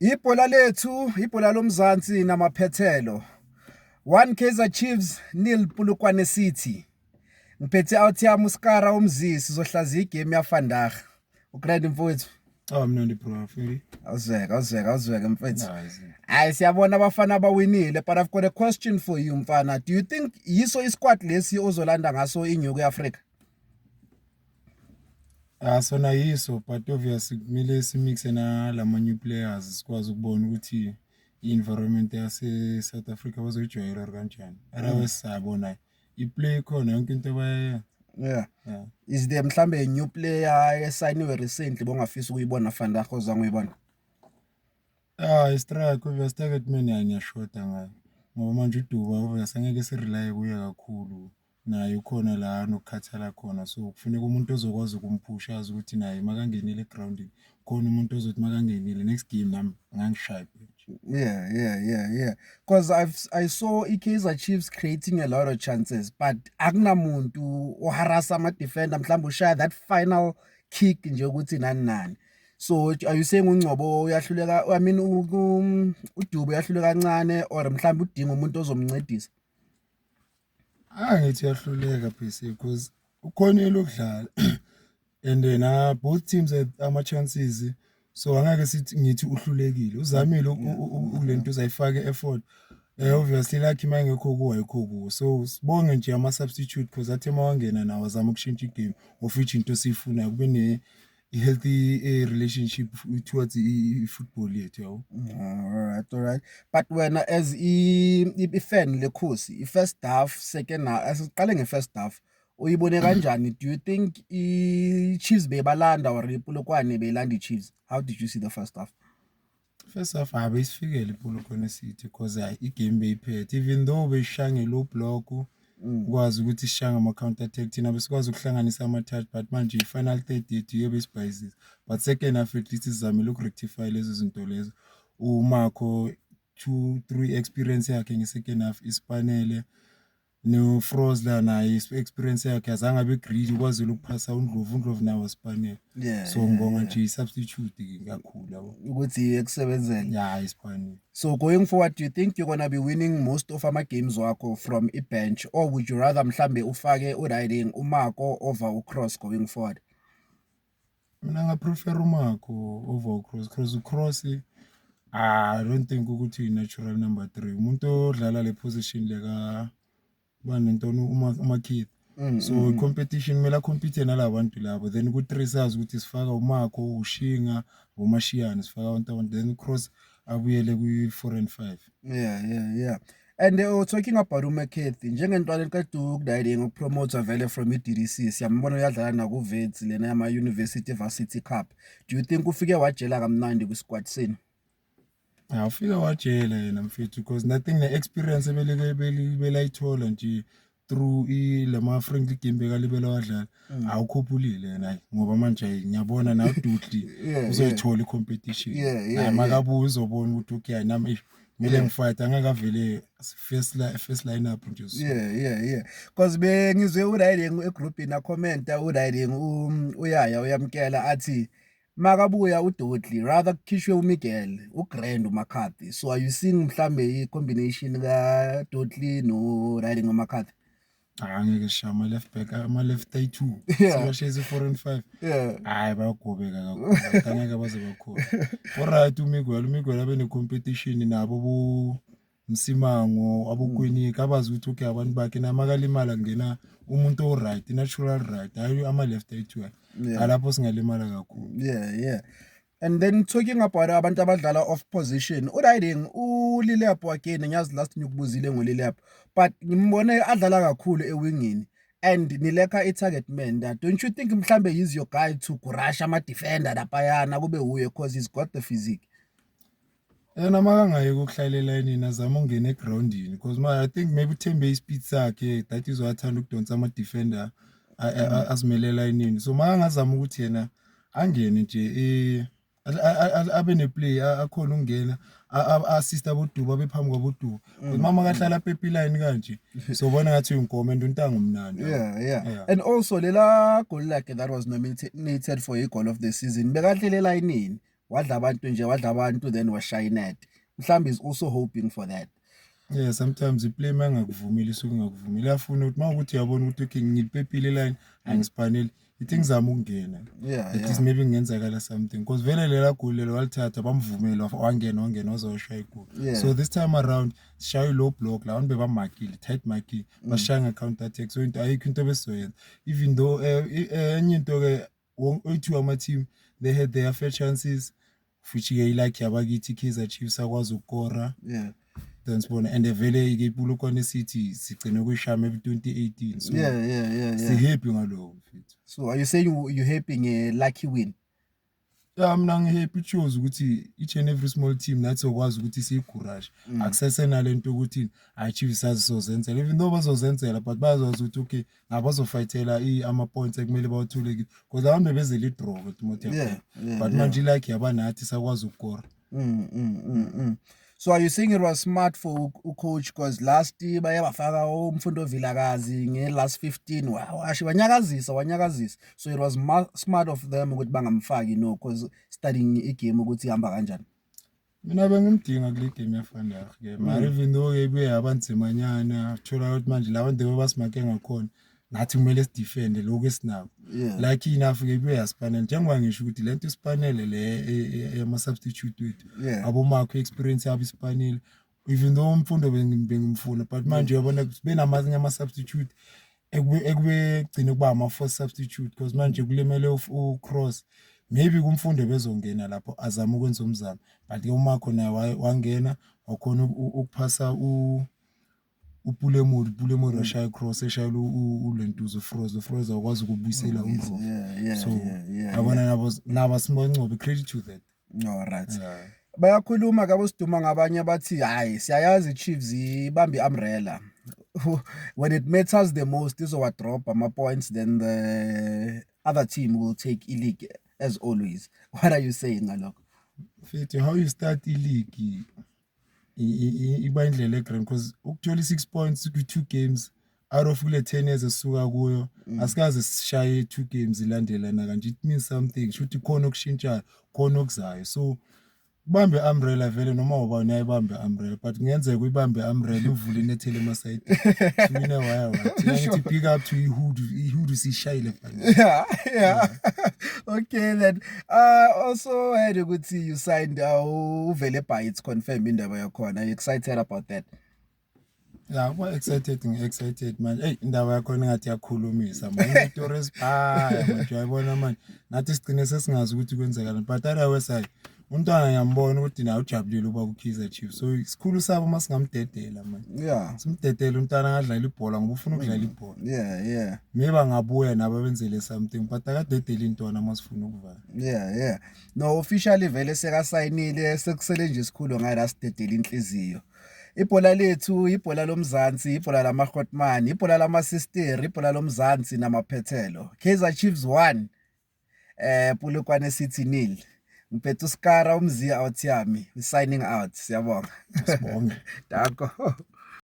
Ibhola lethu, ibhola lomzansi namaphethelo. 1 Kaizer Chiefs nil Polokwane City. Ngiphethe out yami uSkara umzisi sizohlaziya igame yavandag. Ugrand mfowethu. Ah, mnandi bro, Feli. Awuzweke, awuzweke, awuzweke mfethu. Nice. Hayi, siyabona abafana abawinile, but I've got a question for you, mfana. Do you think yiso isquad lesi ozolanda ngaso inyuku yeAfrica? Ah, sona yiso, but obviously kumele simixe nalama new players, sikwazi ukubona ukuthi i-environment yase South Africa bazoyijwayela or kanjani. Otherwise sayabona i-play khona, yonke into bayayenza. Yeah. Is there mhlambe a new player esayiniwe recently bongafisa ukuyibona vandag ozange uyibona? Ah, i-strike obvious, target man ya ngiyashoda ngayo. Ngoba manje uDuba obvious angeke sirely kuye kakhulu. Naye ukhona la anokukhathala khona, so kufuneka umuntu ozokwazi ukumphusha, azi ukuthi naye makangenile egrawundini khona umuntu ozothi makangenile next game nami ngangishaya ibhenji. Yeah. Because I saw iKaizer Chiefs creating a lot of chances, but akunamuntu oharassa ama defender, mhlawumbe ushaya that final kick nje ukuthi nani nani. So are you saying uNgcobo uyahluleka, I mean uDuba uyahluleka kancane, or mhlawumbe udinga umuntu ozomncedisa? Angithi uyahluleka per se, because ukhonile ukudlala and then both teams had ama-chances, so angeke sithi ngithi uhlulekile, uzamile kulento uzayifaka i-effort. Obviously lucky uma engekho kuwo, ayikho kuwo, so sibonge nje ama-substitute because athe uma wangena nawo azama ukushintsha igame, of which into esiyifunayo kube ne i-healthy relationship towards i-football yethu, yabo. All right. But wena as i-fan lekhosi, i-first half, second half, asiqale nge-first half. Uyibone kanjani? Do you think i-Chiefs bebalanda or iPolokwane beyilanda i-Chiefs? How did you see the first half? First half abesifikele iPolokwane City because hayi, igame beyiphethe, even though beyishaya nge-low block, ukwazi ukuthi sishaye ngama-counter attack, thina besikwazi ukuhlanganisa ama-touch, but manje i-final third yethu iyo besibhayizisa. But second half at least sizamile ukurectify lezo zinto lezo. UMarco two three experience yakhe nge-second half isipanele, no-Frosler naye experience yakhe azange abe greedy, ukwazile ukuphasa uNdlovu, uNdlovu naye wasipanela. So ngibonga nje i-substitute kakhulu, yabo. Ukuthi ekusebenzele. Ya, isipanele. So going forward, do you think you're gonna be winning most of ama games wakho from i-bench, or would you rather mhlambe ufake uRiding uMako over uCross going forward? Mina ngaprefer uMarco over uCross because uCross, I don't think ukuthi uyi-natural number 3, umuntu odlala le position leka banentoni uMakith. So i-competition kumele acompete nalabantu labo, then ku-three sazi ukuthi sifaka uMarco, uShinga, uMashiyane, sifaka abantu, then uCross abuyele kwi-four and five. Yeah. And talking about uMcCarthy, njengentwana eqeda ukudayiding ukupromote vele from i-DDC, siyambona uyadlala naku-Wits lena yama-University Varsity Cup. Do you think ufike wajela kamnandi kwi-squad senu? Awufike wajela yena mfethu, because nothing ne-experience ebeleke belayithola nje through lama friendly game bekalibela wadlala, awukhuphulile yena, hayi, ngoba manje hayi, ngiyabona na uDudley uzoyithola i-competition. Hayi, makabuya uzobona ukuthi okay, hayi, nami eish, kumele ngifight, angeke avele first line up nje, so. Yeah. Because bengizwe uRiding egroupini acommenta uRiding uyaya uyamkela athi makabuya uDudley rather kukhishwe uMiguel uGrand uMcCarthy. So are you seeing mhlambe i-combination ka Dudley no Riding uMcCarthy? Ah, angeke sishaye ama-left back, ama-left ayi-two, sibashayise i-four and five. Hayi, bayagobeka kakhulu, angeke baze bakhona. Alright, uMiguel abe ne-competition nabo bo Msimango, aboKwinika, abazi ukuthi okay, abantu bakhe namakalimala kungena umuntu o-right, natural right, hayi ama-left ayi-two. Alapho singalimala kakhulu. Yeah. And then talking about abantu abadlala off position, uRiding uLilepo again, ngiyazi last ngikubuzile ngoLilepo, but ngimbone adlala kakhulu ewingini and nilekha i-target man that don't you think mhlambe he's your guy to rush ama defender laphayana, kube uye because he's got the physique? Yena makangayeki ukuhlala elayinini, azame ukungena egrawundini because ma I think maybe uthembe ispeed sakhe, that is why athanda ukudonsa ama-defender azimele elayinini. So makangazama ukuthi yena angene nje abe neplay, akhona ukungena assist aboDuba, abe phambi kwaboDuba. Mama kahlala apha epilayini kanje, sobona ngathi uyinkomo and untanga umnandi. Yeah. Yeah. And also lela goal lakhe that was nominated for a goal of the season, bekahlele elayinini. Wadla abantu nje, wadla abantu, then washaya inet. Mhlawumbe is also hoping for that. Yeah, sometimes iplay uma ingakuvumeli isuke ingakuvumeli. Iyafuna ukuthi uma ukuthi uyabona ukuthi okay, ngiliphephile line, angisiphaneli, ithi ngizama ukungena. At least maybe kungenzakala something because vele lela goli lelo walithatha, bamvumela, wangena, wazoshaya igoli. So this time around sishaye low block, la bantu bebamakile, tight marking, basishaya nge-counter attack, so into ayikho into ebesizoyenza, even though enye into-ke, oyi-two ama-team, they had their fair chances, futhi-ke ilucky yabakithi, i-Kaizer Chiefs akwazi ukukora. Then sibone, and vele-ke iPolokwane City sigcine kuyishaya maybe 2018, so si-happy ngaloko, mfethu. So are you saying you happy nge-lucky win? Ya, mina ngi-happy. It shows ukuthi each and every small team nathi sokwazi ukuthi siyigurashe. Akusesenale nto ukuthi hayi, Chiefs sazizozenzela, even though bazozenzela, but bayazazi ukuthi okay, nabo bazofayithela ama-points ekumele bawathole kithi, because abantu bebezela i-draw ukuthi mothi, but manje ilucky yaba nathi, sakwazi ukukora. So are you saying it was smart for ucoach, because last year baye bafaka uMfundo Vilakazi nge-last 15, washo wanyakazisa, so it was smart of them ukuthi bangamfaki, no, because studying igame ukuthi ihamba kanjani? Mina bengimdinga kule game yavandag ke mara, even though ke ibuye yabanzimanyana, thola ukuthi manje la bantu bebasimake ngakhona, nathi kumele sidefende lokhu esinako. Lucky enough ke ibuye yasipanela, njengoba ngisho ukuthi lento isipanele le yama-substitute wethu, abomakho, experience yabo isipanile, even though uMfundo bengimfuna, but manje uyabona benamanye ama-substitute ekube gcine kuba ama-force substitute, because manje kulimele uCross, maybe kuMfundo bezongena lapho azame ukwenza umzamo, but ke uMakho naye wangena, wakhona ukuphasa uPule Mmodi. uPule Mmodi washaya icross eshayela uLentuzo uFroze, uFroze wakwazi ukubuyisela uNdlovu. So yabona, nabo sibancobe, credit to that. All right. Bayakhuluma kabo siduma ngabanye, bathi hayi, siyayazi iChiefs ibamba iumbrella when it matters the most, izowa drop ama points, then the other team will take i-league as always. What are you saying ngalokho? Mfethu, how you start i-league iba indlela egrand, because ukuthola i-6 points kwi-two games out of kule 10 years esisuka kuyo, asikaze sishaye two games ilandelana kanje. It means something, shuthi khona okushintshayo, khona okuzayo. So kubambe umbrella vele, noma ubani uyayibambe umbrella, but kungenzeka uyibambe umbrella uvule inethele emasayidini, wina waya wathi ngithi pick up to ihudu, ihudu sishayile fana. Yeah. Okay then. Also heard ukuthi you signed uvele by, it's confirmed indaba yakhona. Are you excited about that? Ya, kuba excited, ngi-excited manje. Eyi, indaba yakhona engathi iyakhulumisa manje, itori ezibhaya manje, uyayibona manje, nathi sigcine sesingazi ukuthi kwenzakalani, but otherwise hayi, umntwana ngiyambona ukuthi naye ujabulile uba ku-Kaizer Chiefs, so isikhulu sabo uma singamdedela manje, simdedele umntwana angadlala ibhola ngoba ufuna ukudlala ibhola. Maybe angabuya nabo benzele something, but akadedele intwana uma sifuna ukuvala. Yeah. No, officially vele sekasayinile, sekusele nje isikhulu ngala sidedela inhliziyo. Ibhola lethu, ibhola lomzansi, ibhola lama-Hotman, ibhola lama-sister, ibhola lomzansi namaphethelo. Kaizer Chiefs 1, Polokwane City nil. Ngiphethe uSkara umzi out yami. We signing out. Siyabonga. Sibonge. Danko.